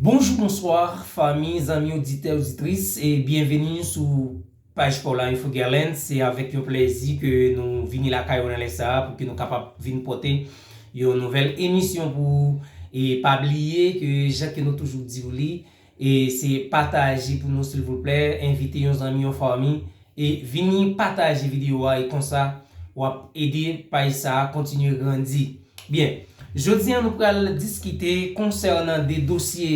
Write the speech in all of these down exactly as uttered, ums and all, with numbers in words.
Bonjou, bonswa, fanmi, zanmi, oditè, oditris, e byenveni sou paj pa w la, Info Guerlain. Se avèk yon plèzi ke nou vini lakay ou nan lè sa a pou ke nou kapab vin pote yon nouvèl emisyon pou ou. E pa bliye ke jan ke nou toujou di w li, e se pataje pou nou, silvouplè, envite yon zanmi, yon fanmi, e vini pataje videyo a, e konsa w ap ede paj sa a kontinye grandi. Byen, jodi a nou pral diskite konsènan de dosye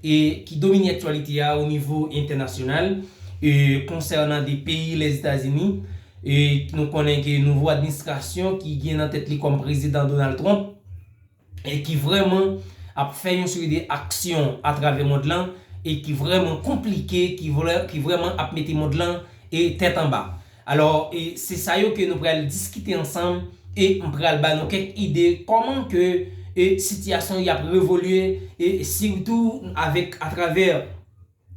e ki domine aktyalite a o nivo entènasyonal, e konsènan de peyi Lèzetazini. E nou konnen ke nouvo administrasyon ki gen nan tèt li kòm prezidan Donald Trump, e ki vrèman ap fè yon seri de aksyon atravè mond lan, e ki vrèman konplike, ki vrè, ki vrèman ap mete mond lan e tèt anba. Alò, e se sa yo ke nou pral diskite ansanm, e m pral ba nou kèk ide kòman ke e sitiyasyon y ap evolye, e sitou avèk, atravè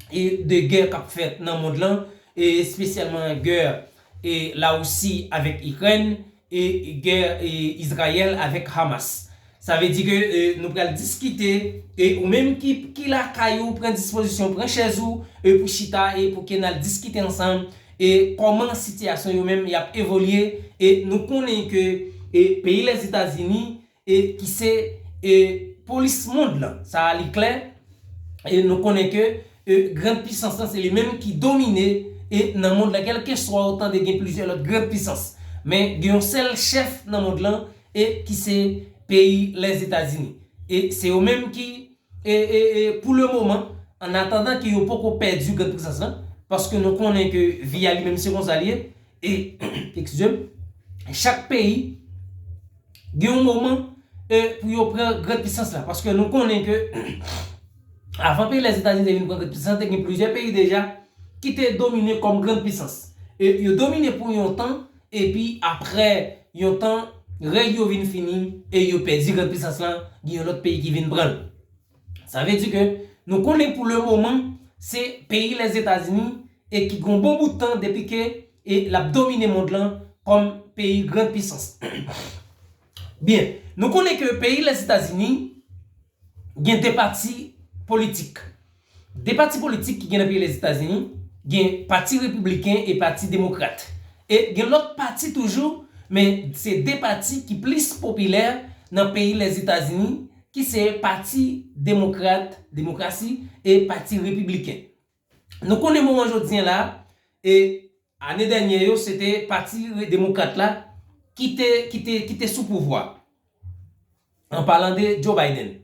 e de gè k ap fèt nan mond lan, e espesyalman gè e Larisi avèk Ikrèn, e gè e Izrayèl avèk Hamas. Sa vle di ke e nou pral diskite, e ou menm ki, ki lakay ou, pran dispozisyon, pran chèz ou, e pou chita, e pou ke n al diskite ansanm, e kòman sitiyasyon yo menm y ap evolye, e nou konnen ke e peyi Lèzetazini, e ki se e polis mond lan. Sa a li klè, e nou konnen ke e grand pisans lan se li menm ki domine e nan mond lan, kèlkeswa ou tande gen plizyè lòt grand pisans. Men gen yon sèl chèf nan mond lan e ki se peyi Lèzetazini. E se yo menm ki, e, e, e pou le moman, an atandan ke yo poko pèdi grand pisans lan, paske nou konnen ke vi a li menm se konsa li ye, e, eskize m, chak peyi gen yon moman e pou yo pran grand pisans la, paske nou konnen ke avan peyi Lèzetazini te vin pran grand pisans, te gen plizyè peyi deja ki te domine kòm grand pisans. E yo domine pou yon tan, epi apre yon tan, rèy yo vin fini, e yo pèdi grand pisans lan, gen yon lòt peyi ki vin pran l. Sa vle di ke nou konnen pou le moman, se peyi Lèzetazini, e ki gon bon bout tan depi ke e l ap domine mond lan kòm peyi grand pisans. Byen, nou konnen ke peyi Lèzetazini gen de pati politik. De pati politik ki gen nan peyi Lèzetazini, gen pati repibliken e pati demokrat. E gen lòt pati toujou, men se de pati ki plis popilè nan peyi Lèzetazini, ki se pati demokrat, demokrasi, e pati repibliken. Nou konnen moman jodi a la, e ane dènyè yo, se te pati re-, demokrat la ki te, ki te, ki te sou pouvwa. An palan de Joe Biden.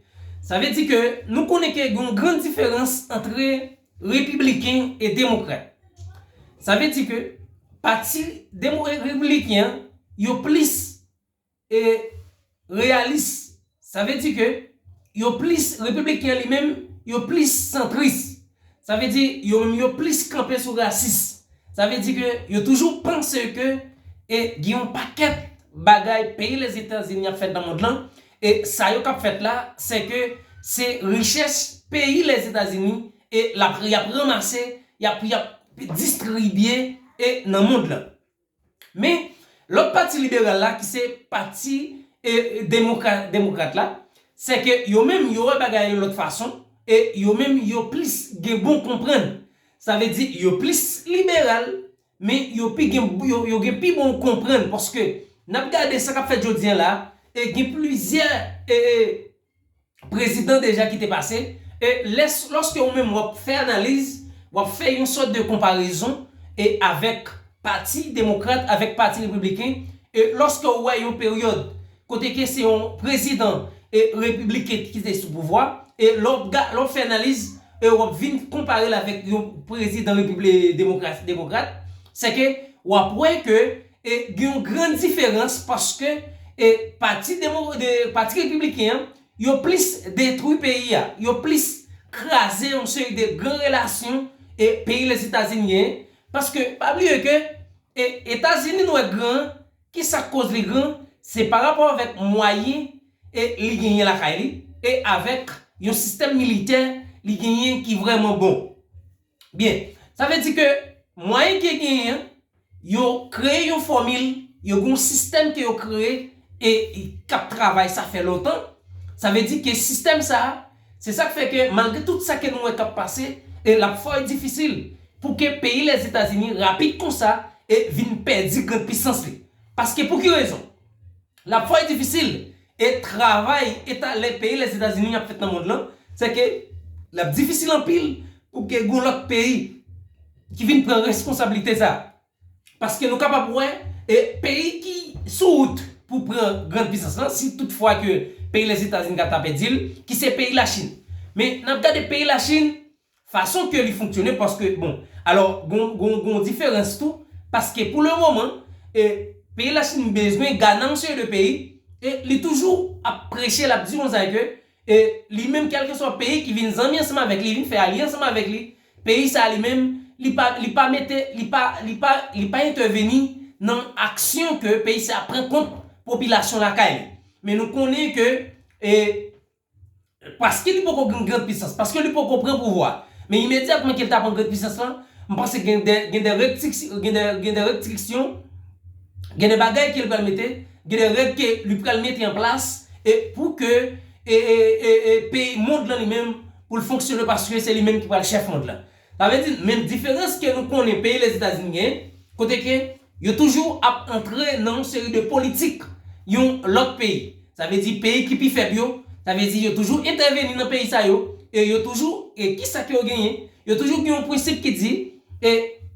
Sa vle di ke nou konnen ke gen yon gran diferans antre repibliken e demokrat. Sa vle di ke pati demo-, repibliken an, yo plis e reyalis. Sa vle di ke yo plis, repibliken an li menm, yo plis santris. Sa vle di yo menm yo plis kanpe sou rasis. Sa vle di ke yo toujou panse ke e gen yon pakèt bagay peyi Lèzetazini ap fèt nan mond lan, e sa yo k ap fèt la, se ke se richès peyi Lèzetazini e l ap, y ap ranmase, y ap, y ap distribye e nan mond lan. Men, lòt pati liberal la, ki se pati e, demokra-, demokrat la, se ke yo menm, yo wè bagay yo lòt fason, e yo menm, yo plis gen bon konprann. Sa vle di, yo plis liberal, men yo pi gen, yo, yo gen pi bon konprann, paske n ap gade sa k ap fèt jodi a la, e gen plizyè e, e, prezidan deja ki te pase, e lès-, lòske ou menm w ap fè analiz, w ap fè yon sòt de konparezon e avèk pati demokrat, avèk pati repibliken, e lòske ou wè yon peryòd kote ke se yon prezidan e repibliken ki te sou pouvwa, e lè w ga-, lè w fè analiz, e w ap vin konpare l avèk yon prezidan repibli-, demokrat, demokrat, se ke w ap wè ke e gen yon gran diferans paske e pati demo-, de, pati repibliken an, yo plis detwi peyi a, yo plis kraze yon seri de gran relasyon e peyi Lèzetazini genyen. Paske, pa bliye ke e Etazini nou wè gran, ki sa k koz li gran? Se pa rapò avèk mwayen e li genyen lakay li, e avèk yon sistèm militè li genyen ki vrèman bon. Byen, sa vle di ke mwayen ke genyen an, yo kreye yon fòmil, yo gen yon sistèm ke yo kreye e k ap travay sa fè lontan. Sa vle di ke sistèm sa a, Se sa k fè ke malgre tout sa ke nou wè k ap pase, e l ap fò difisil pou ke peyi Lèzetazini rapid konsa e vin pèdi grann pisans li. Paske pou ki rezon? L ap fò difisil e travay eta lè peyi Lèzetazini ap fèt nan mond lan, se ke l ap difisil anpil pou ke gon lòt peyi ki vin pran responsablite sa. Paske nou kapab wè e peyi ki sou wout pou pran grann pisans lan, si toutfwa ke peyi Lèzetazini ka ta pèdi l, ki se peyi Lachin. Men n ap gade peyi Lachin, fason ke li fonksyone, paske, bon, alò, gon, gon, gon diferans tou, paske pou le moman, e, peyi Lachin bezwen gade yon seri de peyi, e li toujou ap preche, l ap di konsa ke, e li menm, kèlkeswa peyi ki vin zanmi ansanm avèk li, vin fè alye ansanm avèk li, peyi sa li menm, li pa, li pa mete, li pa, li pa, li pa entèveni nan aksyon ke peyi sa pran kont popilasyon lakay li. Men nou konnen ke, e, paske li poko gen grann pisans, paske li poko pran pouvwa. Men imedyatman ke l ta pran grann pisans lan, m panse gen de, gen de restriksyon, gen de, gen de restriksyon, gen de bagay ke l pral mete, gen de règ ke li pral mete an plas, e pou ke, e, e, e, e peyi, mond lan li menm, pou l fonksyone, paske se li menm ki pral chèf mond lan. Sa vle di, men diferans ke nou konnen peyi Lèzetazini gen, kote ke yo toujou ap antre nan yon seri de politik yon lòt peyi. Sa vle di peyi ki pi fèb yo, sa vle di yo toujou entèveni nan peyi sa yo, e yo toujou, e kisa ke yo genyen? Yo toujou gen yon prensip ki di, e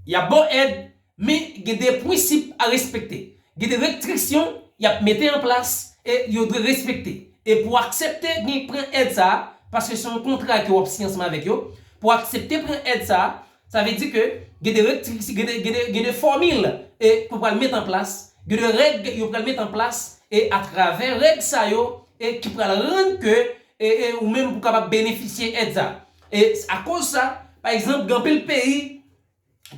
y ap ba w èd, men gen de prensip a respekte. Gen de restriksyon y ap mete an plas e yo dwe respekte. E pou aksepte gen pran èd sa a, paske se yon kontra ke w ap siyen ansanm avèk yo, pou aksepte pran èd sa a, sa vle di ke gen de restriksyon, gen de, gen de, gen de fòmil e pou pral met an plas, gen de règ yo pral met an plas, e atravè règ sa yo, e ki pral rann ke, e, e ou menm pou kapab benefisye èd sa. E akoz sa, pa egzanp, gen anpil peyi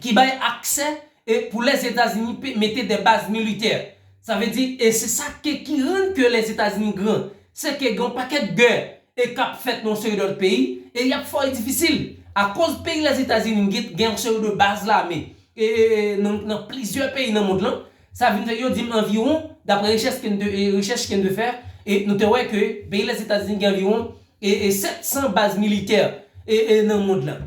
ki bay aksè e pou Lèzetazini pe-, mete de baz militè. Sa vle di, e se sa ke, ki rann ke Lèzetazini gran, se ke gen yon pakèt gè e k ap fèt nan yon seri de lòt peyi, e y ap fò difisil. Akoz peyi Lèzetazini gen, gen yon seri de baz lame, e, e, e, nan, nan plizyè peyi nan mond lan, sa vin fè yo di m anviwon, daprè rechèch ke n te, e, rechèch ke n te fè, e nou te wè ke peyi Lèzetazini gen anviwon, e, e sèt san baz militè, e, e nan mond lan.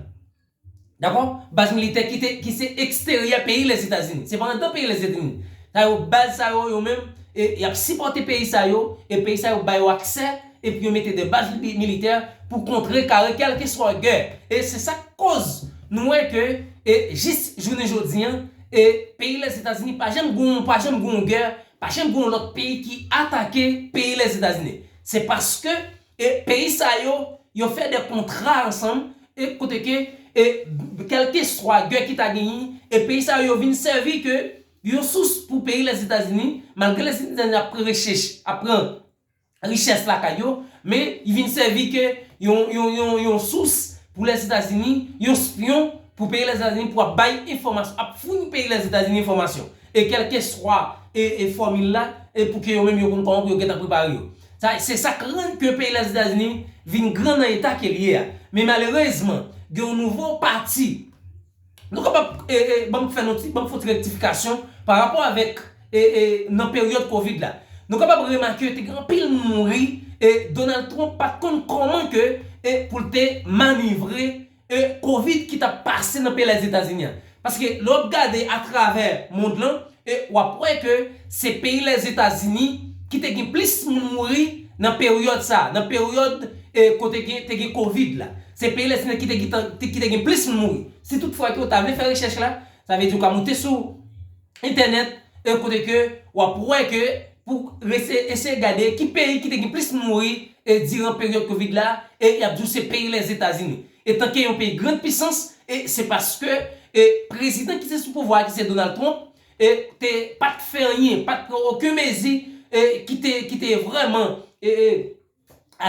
Dakò? Baz militè ki te, ki se eksteryè peyi Lèzetazini. Se pa anndan peyi Lèzetazini. Sa yo, baz sa yo, yo menm, e, y ap sipòte peyi sa yo, e peyi sa yo ba yo aksè, epi yo mete de baz li-, militè pou kontre kare kèlkeswa gè. E se sa k koz nou wè ke, e jis jounen jodi an, e peyi Lèzetazini pa janm gon, pa janm gon gè, pa janm gon lòt peyi ki atake peyi Lèzetazini. Se paske, e peyi sa yo, yo fè de kontra ansanm, e kote ke, e kèlkeswa gè ki ta genyen, e peyi sa yo vin sèvi ke yon sous pou peyi Lèzetazini, malgre Lèzetazini ap pran rechèch, ap pran richès lakay yo, men li vin sèvi ke yon, yon, yon, yon sous pou Lèzetazini, yon spyon pou peyi Lèzetazini pou ap bay enfòmasyon, ap founi peyi Lèzetazini enfòmasyon. E kèlkeswa e, e fòmil la, e pou ke yo menm yo konn kòman pou yo gentan prepare yo. Sa, se sa k rann ke peyi Lèzetazini vin gran nan eta ke l ye a. Men malerezman, gen yon nouvo pati. Nou kapab, e, e, ban m fè nou ti, ban m fè yon ti rektifikasyon pa rapò avèk, e, e, nan peryòd kovid la. Nou kapab remake te gen anpil moun mouri, e Donald Trump pa t konn kòman ke, e pou l te manevre, e kovid ki t ap pase nan peyi Lèzetazini an. Paske lè w ap gade atravè mond lan, e w ap wè ke se peyi Lèzetazini ki te gen plis moun mouri nan peryòd sa, nan peryòd, e kote gen, te gen kovid la. Se peyi Lèzetazini ki te gen, ki te gen plis moun mouri. Si toutfwa ke w ta vle fè rechèch la, sa vle di w ka moute sou entènèt, e kote ke w ap wè ke pou rese, eseye gade ki peyi ki te gen plis moun mouri, e diran peryòd kovid la, e y ap di w se peyi Lèzetazini. Etanke yon peyi grann pisans, e se paske, e prezidan ki te sou pouvwa a, ki se Donald Trump, e te pa t fè anyen, pa t pran okenn mezi, e ki te, ki te vrèman, e, e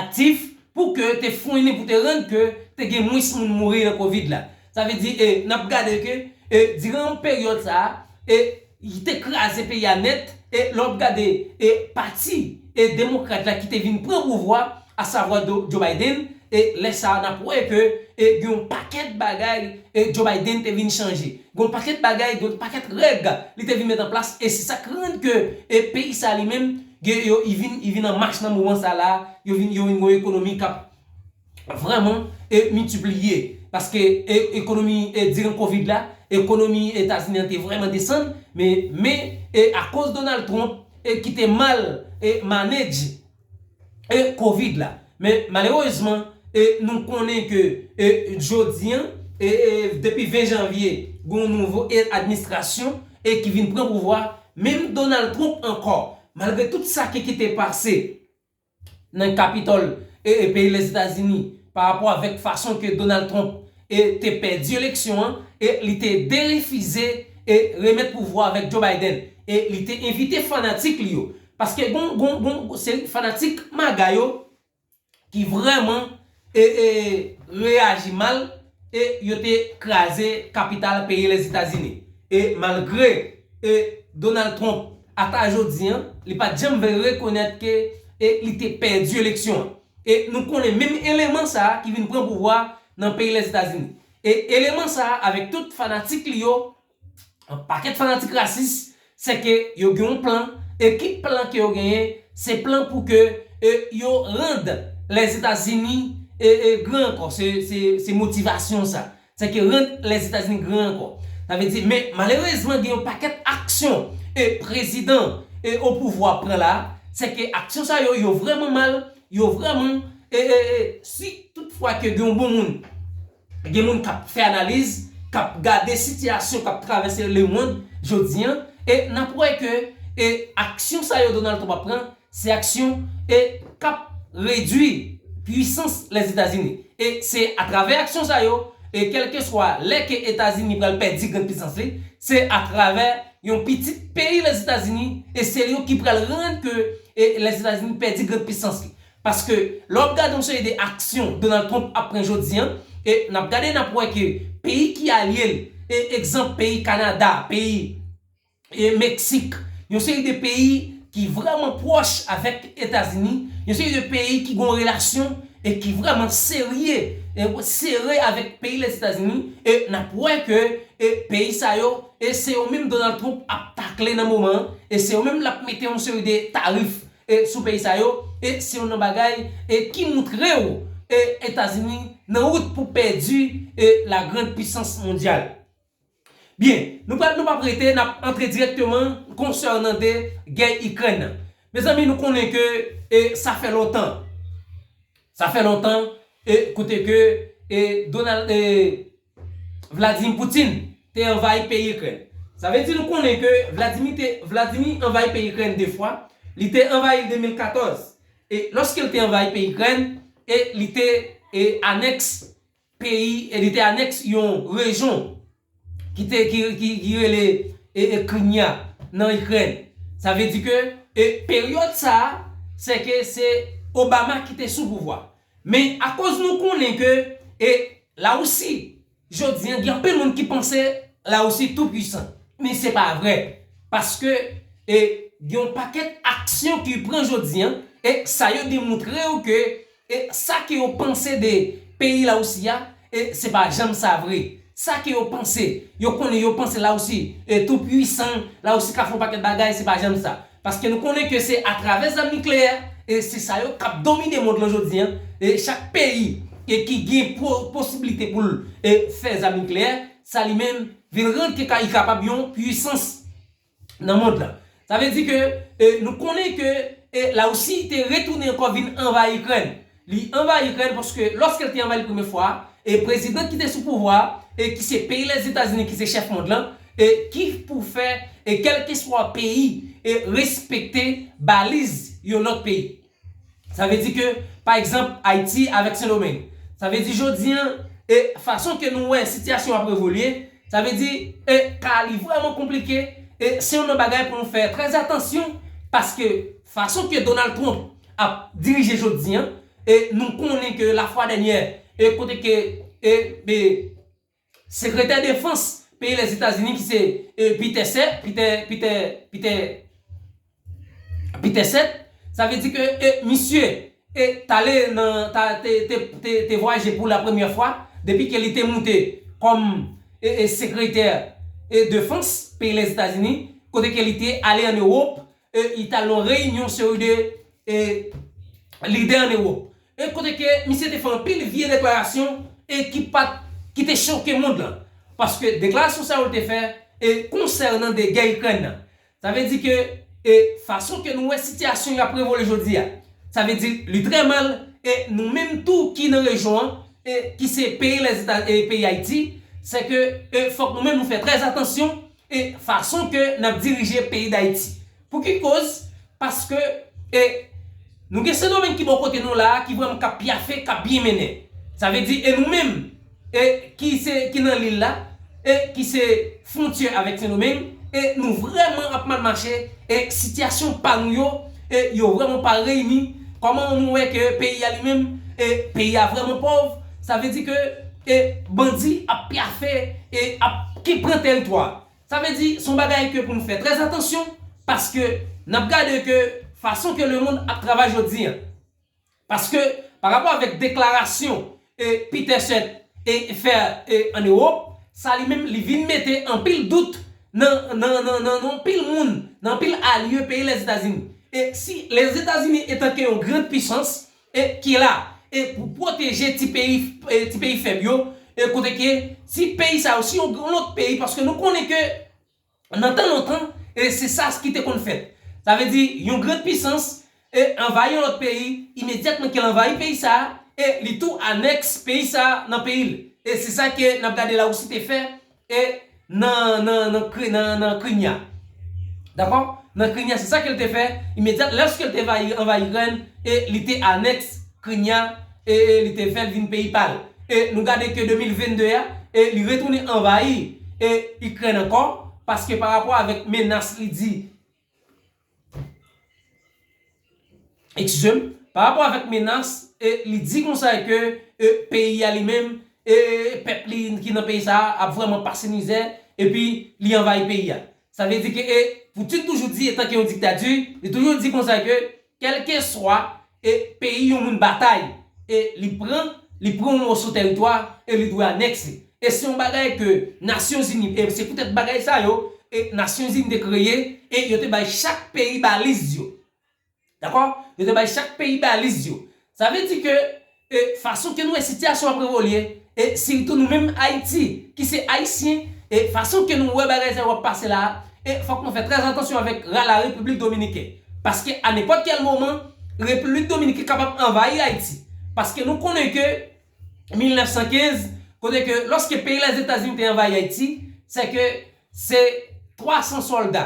aktif pou ke te founi, pou te rann ke te gen mwens moun mouri nan kovid la. Sa vle di, e, n ap gade ke, e, diran peryòd sa a, e, li te kraze peyi a nèt, e lè w ap gade, e, pati, e, demokrat la ki te vin pran pouvwa, asavwa Do-, Joe Biden, e lè sa a n ap wè ke, e, gen yon pakèt bagay, e, Joe Biden te vin chanje. Gen yon pakèt bagay, gen yon pakèt règ li te vin met an plas, e se sa k rann ke, e, peyi sa li menm, gen, yo, li vin, li vin an mach nan moman sa la, yo vin, yo vin gen yon ekonomi k ap, vrèman e miltipliye. Paske e, ekonomi e, diran kovid la, ekonomi Etazini an te vrèman desann, men, men e, akoz Donald Trump e, ki te mal e, manage e, kovid la. Men malerezman, e, nou konnen ke e, jodi an, e, e, depi ven janvye, gen yon nouvo e, administrasyon e, ki vin pran pouvwa, menm Donald Trump ankò, malgre tout sa ki, ki te pase nan Kapitòl e, e, peyi Lèzetazini pa rapò avèk fason ke Donald Trump e, te pèdi eleksyon an e li te derefize e remèt pouvwa avèk Joe Biden. E li te envite fanatik li yo. Paske gon, gon, gon, se fanatik MAGA yo ki vrèman e, e, reyaji mal e yo te kraze kapital peyi Lèzetazini. E malgre e, Donald Trump, ata jodi an, li pa t janm vle rekonèt ke e, li te pèdi eleksyon an. E nou konnen menm eleman sa a ki vin pran pouvwa nan peyi Lèzetazini. E eleman sa a, avèk tout fanatik li yo, yon pakèt fanatik rasis, se ke yo gen yon plan, e ki plan ke yo genyen, se plan pou ke e, yo rann Lèzetazini e, e, gran ankò. Se, se, se motivasyon sa. Se ke rann Lèzetazini gran ankò. Sa vle di, men malerezman, gen yon pakèt aksyon e prezidan e o pouvwa pran la, se ke aksyon sa yo, yo vrèman mal, yo vrèman, e, e, e, si toutfwa ke gen yon bon moun, gen moun k ap fè analiz, k ap gade sitiyasyon k ap travèse lemonn jodi an, e n ap wè ke e aksyon sa yo Donald Trump ap pran, se aksyon e k ap redui pwisans Lèzetazini. E se atravè aksyon sa yo, e kèlkeswa lè ke Etazini pral pèdi grann pwisans li, se atravè yon pitit peyi Lèzetazini, e se yo ki pral rann ke e Lèzetazini pèdi grann pwisans li. Paske lè w ap gade yon seri de aksyon Donald Trump ap pran jodi an, e n ap gade, n ap wè ke peyi ki alye l, e egzanp peyi Kanada, peyi e Meksik, yon seri de peyi ki vrèman pwòch avèk Etazini, yon seri de peyi ki gen yon relasyon e ki vrèman serye, e sere avèk peyi Lèzetazini, e n ap wè ke e peyi sa yo, e se yo menm Donald Trump ap takle nan moman an, e se yo menm l ap mete yon seri de tarif e sou peyi sa yo, e se youn nan bagay e ki montre w e Etazini nan wout pou pèdi e la grande puissance mondiale. Byen, nou pa, nou p ap rete, n ap antre dirèkteman konsènan de gè Ikrèn nan. Mezanmi, nou konnen ke e, sa fè lontan. Sa fè lontan e, kote ke e, Donald, e, Vladimir Putin te anvayi peyi Ikrèn. Sa vle di nou konnen ke Vladimir te, Vladimir anvayi peyi Ikrèn de fwa. Li te anvayi l de mil katòz. E lòske l te anvayi peyi Ikrèn, e li te e, anèks peyi, e li te anèks yon rejyon ki te, ki, ki, ki rele e, e, Crimea nan Ikrèn. Sa vle di ke e, peryòd sa a, se ke se Obama ki te sou pouvwa. Men akoz nou konnen ke e, Larisi, jodi an, gen anpil moun ki panse Larisi tou pwisan. Men se pa vre. Paske e, gen yon pakèt aksyon ki pran jodi an, e sa yo demontre yo ke e sa ke yo panse de peyi Larisi a, e se pa janm sa vre. Sa ke yo panse, yo konnen yo panse Larisi e tou pwisan, Larisi ka fè yon pakèt bagay, se pa janm sa. Paske nou konnen ke se atravè zam nikleyè, e se sa yo k ap domine mond lan jodi an, e chak peyi e ki gen po, posiblite pou l e fè zam nikleyè, sa li menm vin rann ke ka, li kapab yon pwisans nan mond lan. Sa vle di ke e, nou konnen ke e, Larisi te retounen ankò vin anvayi Ikrèn. Li anvayi Ikrèn paske lòske l te anvayi l premye fwa, e prezidan ki te sou pouvwa, e ki se peyi Lèzetazini ki se chèf mond lan, e ki pou fè e kèlkeswa peyi e respekte baliz yon lòt peyi. Sa vle di ke, pa egzanp, Ayiti avèk Sendomeng. Sa vle di jodi an, e fason ke nou wè sitiyasyon ap evolye, sa vle di e ka li vrèman konplike, e se youn nan bagay pou nou fè trè atansyon, paske fason ke Donald Trump ap dirije jodi an, e nou konnen ke lafwa dènyè, e kote ke e, e sekretè defans peyi Lèzetazini ki se e, Peter Se, Peter, Peter, Peter, Peter Set, sa vle di ke e, misye e, t ale nan, ta, te, te, te, te vwayaje pou la premyè fwa depi ke li te moute kòm e, e, sekretè e, defans peyi Lèzetazini, kote ke li te ale ann Ewòp, e, li t al nan reyinyon seri de e, lidè ann Ewòp. e kote ke misye te fè anpil vye deklarasyon e ki pa t, ki te choke mond lan. Paske deklarasyon sa yo l te fè e konsènan de gè Ikrèn nan. Sa vle di ke e fason ke nou wè sitiyasyon yo ap evolye jodi a, sa vle di li trè mal e nou menm tou ki nan rejyon an e ki se peyi Lèzeta e peyi Ayiti, se ke e fòk nou menm nou fè trè atansyon e fason ke n ap dirije peyi Dayiti. Pou ki koz? Paske e nou gen Sendomeng ki bò kote nou la a ki vrèman k ap pyafe, k ap byen mennen. Sa vle di e nou menm e ki se ki nan lil la e ki se fwontyè avèk Sendomeng e nou vrèman ap mal mache e sitiyasyon pa nou yo e yo vrèman pa reyini. Kòman nou wè ke peyi a li menm e peyi a vrèman pòv? Sa vle di ke e bandi ap pyafe e ap ki pran teritwa. Sa vle di se yon bagay ke pou nou fè trè atansyon paske n ap gade ke fason ke lemonn ap travay jodi a. Paske pa rapò avèk deklarasyon e Peter Seth e fè e an Ewòp, sa li menm li vin mete anpil dout nan nan nan nan nan anpil moun, nan anpil alye peyi Lèzetazini. E si Lèzetazini etanke yon gran pisans e ki la e pou pwoteje ti peyi e ti peyi fèb yo e kote ke ti peyi sa yo si yon lòt peyi paske nou konnen ke nan tan lontan e se sa ki te konn fèt. Sa vle di yon gran pisans e anvayi yon lòt peyi, imedyatman ke l anvayi peyi sa a e li tou anèks peyi sa a nan peyi l. E se sa ke n ap gade Larisi te fè e nan nan nan Kri- nan nan Krinya. Dakò? Nan Krinya se sa ke l te fè. Imedyat lèske l te anvayi anvayi Ikrèn e li te anèks Krinya e li te fè l vin peyi pa l. E nou gade ke de mil vennde a e li retounen anvayi e Ikrèn ankò paske pa rapò avèk menas li di eskize m, pa rapò avèk menas e li di konsa ke e peyi a li menm e pèp li ki nan peyi sa a ap vrèman pase mizè epi li anvayi peyi a. Sa vle di ke e Putin toujou di etanke yon diktati, li toujou di konsa ke kèlkeswa e peyi yon moun batay e li pran, li pran yon moso teritwa e li dwe anèks li. E se yon bagay ke Nasyonzini, e se poutèt bagay sa yo e Nasyonzini te kreye e yo te bay chak peyi baliz yo. Dakò? Yo te bay chak peyi baliz yo. Sa vle di ke e fason ke nou wè sitiyasyon ap evolye e siritou nou menm Ayiti ki se Ayisyen e fason ke nou wè bagay sa yo ap pase la a e fòk nou fè trè atansyon avèk la Repiblik Dominiken. Paske a nenpòt kèl moman Repiblik Dominiken kapab anvayi Ayiti. Paske nou konnen ke mil nèf san kenz kote ke lòske peyi Lèzetazini te anvayi Ayiti, se ke se twa san sòlda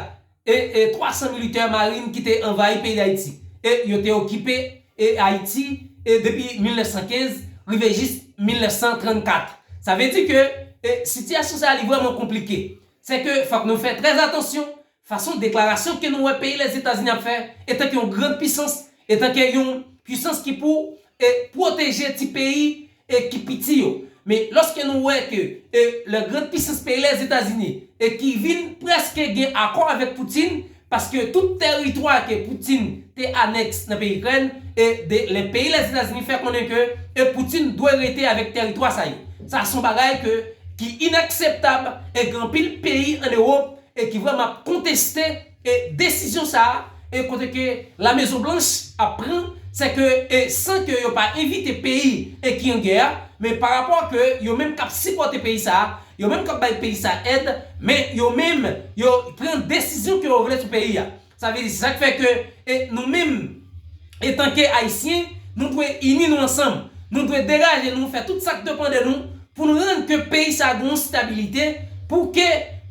e e twa san militè marin ki te anvayi peyi Dayiti e yo te okipe e Ayiti e depi mil nèf san kenz rive jis mil nèf san trannkat. Sa vle di ke e sitiyasyon sa a li vrèman konplike. Se ke fòk nou fè trè atansyon fason deklarasyon ke nou wè peyi Lèzetazini ap fè etanke yon gran pisans, etanke yon pisans ki pou e pwoteje ti peyi e ki piti yo. Men lòske nou wè ke e le gran pisans peyi Lèzetazini e ki vin prèske gen akò avèk Putin paske tout teritwa ke Putin te anèks nan peyi Ikrèn e de le peyi Lèzetazini fè konnen ke e Putin dwe rete avèk teritwa sa yo. Sa se yon bagay ke ki inakseptab e gen anpil peyi an Ewòp e ki vrèman ap konteste e desizyon sa a e kote ke la Mezon Blanch ap pran se ke e san ke yo pa envite peyi e ki an gè a, men pa rapò ke yo menm k ap sipòte peyi sa a, yo menm k ap bay peyi sa a èd, men yo menm yo pran desizyon ke yo vle sou peyi a. Sa vle di se sa k fè ke e nou menm etanke Ayisyen nou dwe ini nou ansanm, nou dwe degaje nou fè tout sa k depann de nou pou nou rann ke peyi sa a gen yon stabilite pou ke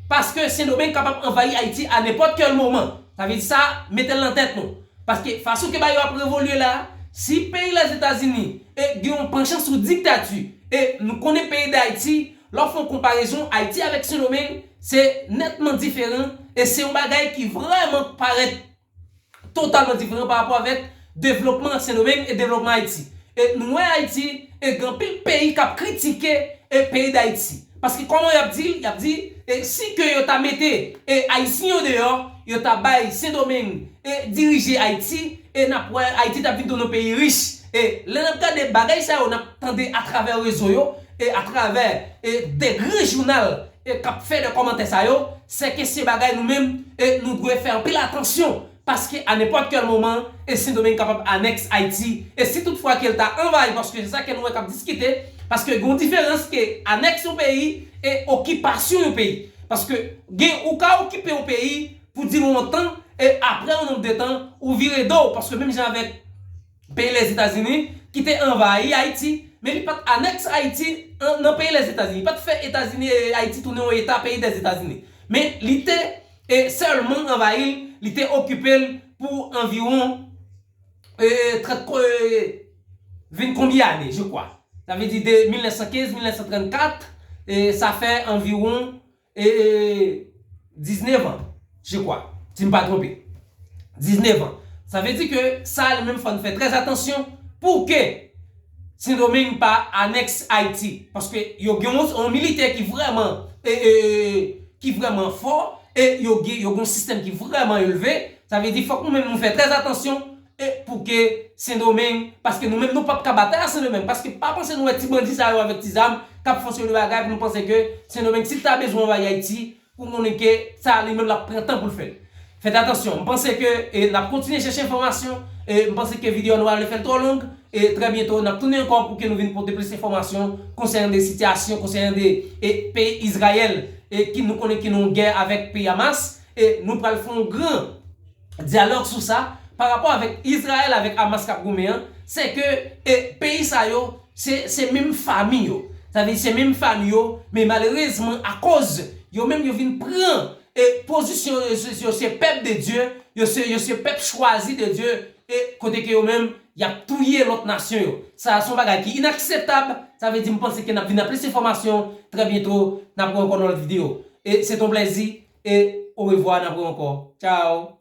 paske Sendomeng kapab anvayi Ayiti a nenpòt kèl moman. Sa vle di sa mete l nan tèt nou. Paske fason ke bagay yo ap evolye la, si peyi Lèzetazini e gen yon panchan sou diktati e nou konnen peyi Dayiti, lè w fè yon konparezon Ayiti avèk Sendomeng se nètman diferan e se yon bagay ki vrèman parèt totalman diferan pa rapò avèk devlopman Sendomeng e devlopman Ayiti. E nou wè Ayiti e gen anpil peyi k ap kritike e peyi Dayiti. Paske kòman y ap di l? Y ap di e si ke yo ta mete e Ayisyen yo deyò, yo ta bay Sendomeng e dirije Ayiti e n ap wè Ayiti t ap vin tounen yon peyi rich. E lè n ap gade bagay sa yo n ap tande atravè rezo yo e atravè e de gran jounal e k ap fè de kòmantè sa yo, se ke se bagay nou menm e nou dwe fè anpil atansyon Paske a nenpòt kèl moman, e Sendomeng kapab anèks Ayiti. E si toutfwa ke l ta anvayi, paske se sa ke nou wè k ap diskite, paske gen yon diferans ke anèks yon peyi e okipasyon yon peyi. Paske gen, ou ka okipe yon peyi pou di yon tan, e apre yon nonb de tan, ou vire do, paske menm jan avèk peyi Lèzetazini, ki te anvayi Ayiti, men li pa t anèks Ayiti an, nan peyi Lèzetazini. Li pa t fè Etazini, e, Ayiti tounen yon eta peyi Lèzetazini. Men li te, e, sèlman anvayi l, li te okipe l pou anviwon, e, trant, e, vin konbyen ane, je kwa. Sa vle di de mil nèf san kenz, mil nèf san trannkat, e, sa fè anviwon e, diznèf an, je kwa, si m pa twonpe. Diznèf an. Sa vle di ke sa li menm fò n fè trè atansyon pou ke Sendomeng pa anèks Ayiti. Paske yo gen yon, yon militè ki vrèman, e, e, ki vrèman fò, e yo gen, yo gen yon sistèm ki vrèman elve. Sa vle di fòk nou menm nou fè trè atansyon e pou ke Sendomeng, paske nou menm nou p ap ka batay a Sendomeng, paske pa panse nou wè ti bandi sa yo avèk ti zam k ap fè yon seri de bagay pou nou panse ke Sendomeng, si l ta bezwen anvayi Ayiti, pou konnen ke sa li menm l ap pran tan pou l fè l. Fèt atansyon, m panse ke, e, n ap kontinye chèche enfòmasyon, e m panse ke videyo a nou ale fè l twò long, e trè byento n ap tounen ankò pou ke nou vin pote plis enfòmasyon konsènan de sitiyasyon, konsènan de, e, peyi Izrayèl, e ki nou konnen ki nan yon gè avèk peyi Hamas, e nou pral fè yon gran dyalòg sou sa, pa rapò avèk Izrayèl avèk Hamas k ap goumen an, se ke, e, peyi sa yo, se, se menm fanmi yo. Sa vle di se menm fanmi yo, men malerezman, akoz yo menm yo vin pran, e, pozisyon yo, se, yo se pèp de Dye, yo se, yo se pèp chwazi de Dye, e kote ke yo menm, y ap touye lòt nasyon yo. Sa se yon bagay ki inakseptab, sa vle di m panse ke n ap vin ak plis enfòmasyon, trè byento, n ap wè ankò nan lòt videyo. E se t on plèzi, e orevwa, n ap wè ankò. Tchao!